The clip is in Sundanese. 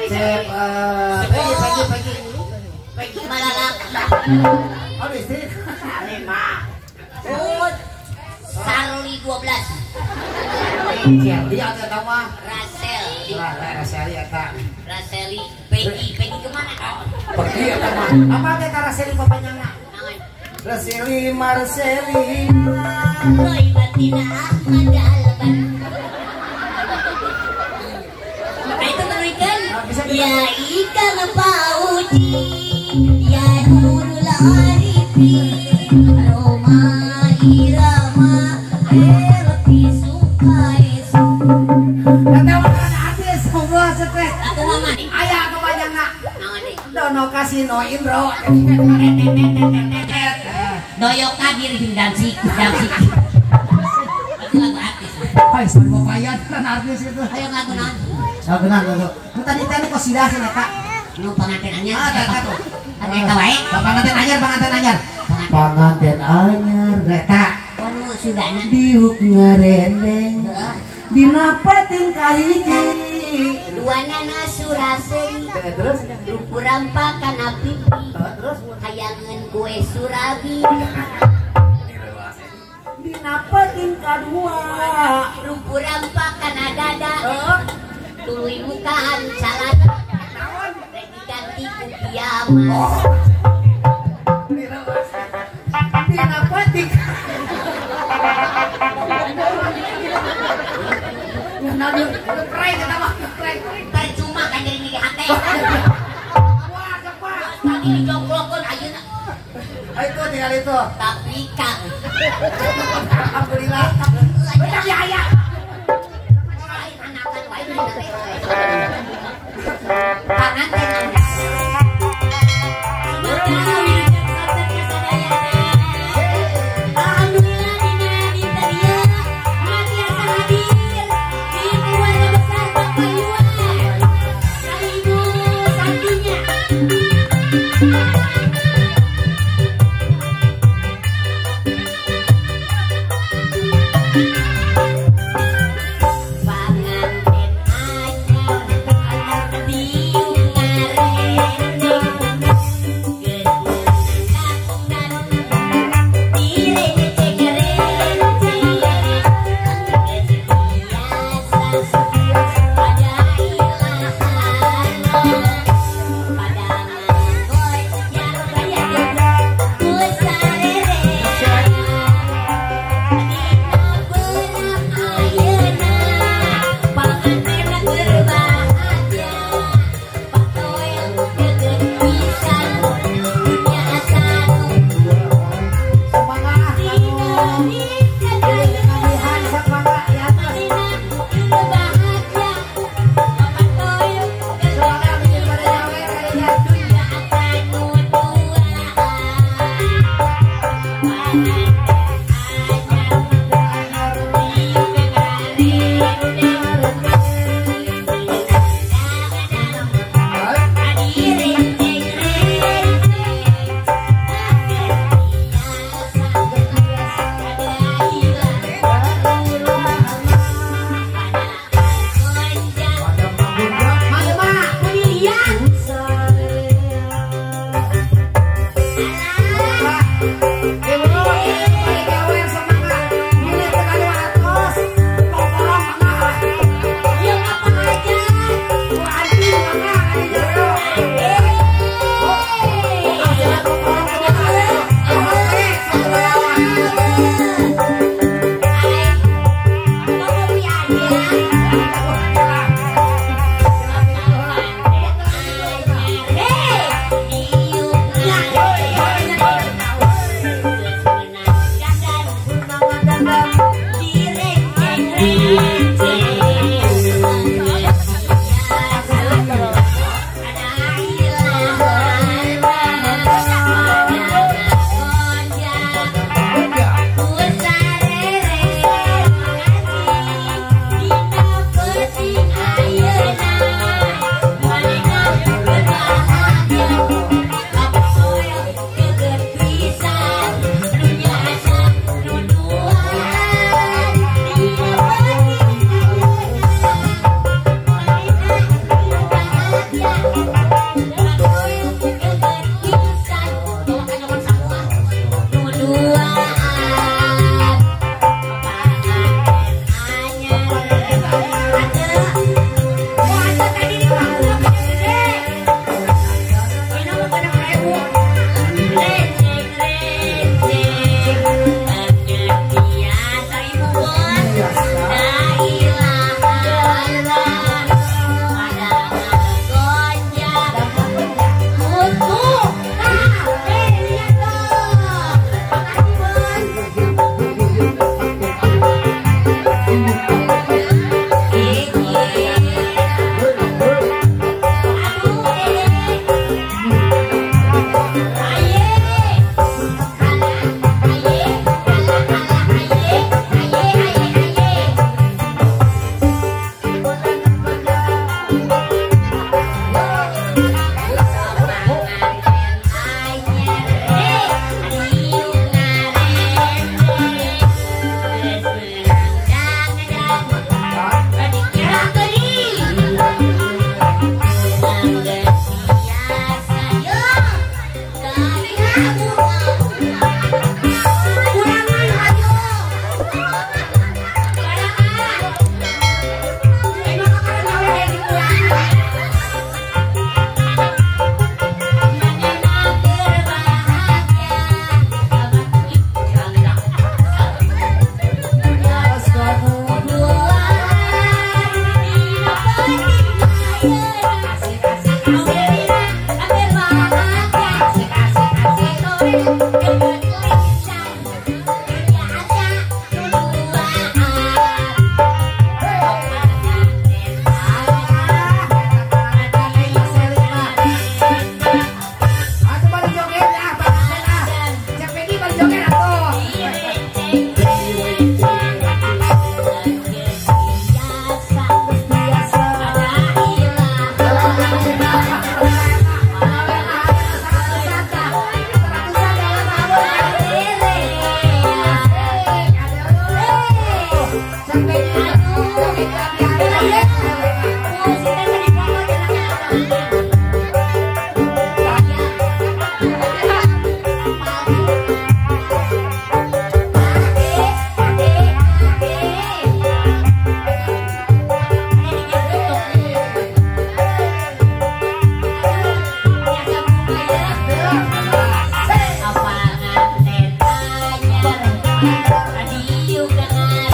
Cep pagi pagi pagi malalak. Oh istri. Lima. Oh Sarli 12. Dia eta mah Rasel. Raseli eta. Raseli Peggy, Peggy kemana? Pergi eta mah. Apa teh Raseli papanjangna? Raseli Marcelina. Roy Batina Ahmad Alban. Nah itu teruskan. Ya ikan pauji, ya Nurul Arifin, Roma Irama, Elpi Sukaesu. Kata artis ngobrol stres. Aya kepanjangna. Dono Kasino Indro. Doyok kadir hindamsi, hindamsi. Itu lagu artis. Hai, semua payan kan artis itu. Ayo lagu naon? Lagu naon lagu. Nu tadi teh kosidah cenah Kak. Nu panganten anyar. Ah, eta tuh. Eta wae. Panganten anyar, panganten anyar. Panganten anyar eta. Oh, nu sundana. Diuk ngarendeng. Dina pating kahiji. Dua nana suraseri. Terus lumpur rampa kana pipi. Terus hayangeun kue surabi. Dina pating kadua. Lumpur rampa kana dada. Tuluy mukaan calana. Rek diganti ku kiamat. Dina pating. Percuma kan jadi nyeri hati. Wah, cepat. Tadi dijongklokeun ayeuna. Itu tinggal itu. Tapi Kang. Alhamdulillah. Bener biaya. Lain anakan wae teh. Panganten. Panganten anyar Jangan.